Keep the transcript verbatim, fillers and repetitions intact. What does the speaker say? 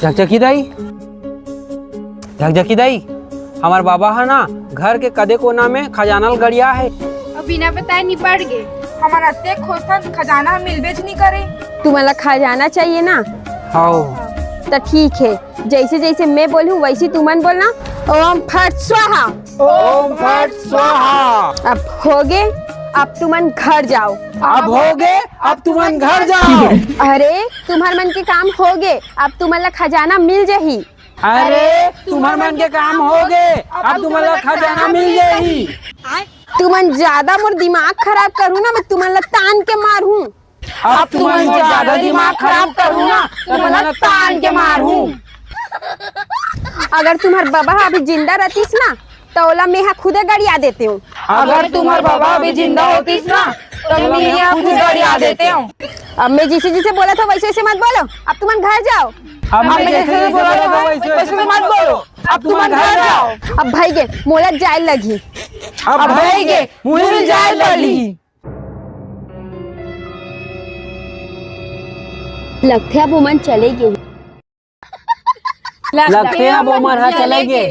झकझकी दाई, झकझकी दाई, हमर बाबा ह ना घर के कदे कोना में खजाना ल गड़िया हे। अउ बिना बताए निपट गे। हमन अतेक खोजथन, खजाना ह मिलबेच नी करे। तुमन ला खजाना चाहिए ना? हव। त ठीक हे, जइसे जइसे मैं बोलहूँ वइसे तुमन बोलना, ओम फट स्वाहा। ओम फट स्वाहा। अब होगे, अब तुमन घर जाव। अब होगे, अब तुमन घर जाव। अरे, तुम्हर मन के काम होगे, अब तुमन ला खजाना मिल जाही। अरे, तुम्हर मन के काम होगे, अब तुमन ला खजाना मिल जाही। तुमन जादा मोर दिमाग खराब करहू ना, मैं तुमन ला तान के मारहूँ। अब तुमन जादा दिमाग खराब करहू ना, त तुमन ला तान के मारहूँ। अगर तुम्हर बबा ह अभी जिंदा रहतिस ना, त ओला मेहा खुदे गड़िया देतेंव। अगर तुम्हर बबा अभी जिंदा होतिस ना, त मेहा खुदे गड़िया देतेंव। अब मैं जइसे जइसे बोलत हँव, वइसे वइसे मत बोलो। अब तुमन घर जाव। अब मैं जइसे जइसे बोलत हँव, वइसे वइसे मत बोलो। अब तुमन घर जाव। अब भइगे, मोला जाए लगही। अब भइगे, मुझे जाए लगही। लगथे अब ओमन चले गे। लगथे अब ओमन ह चले गे।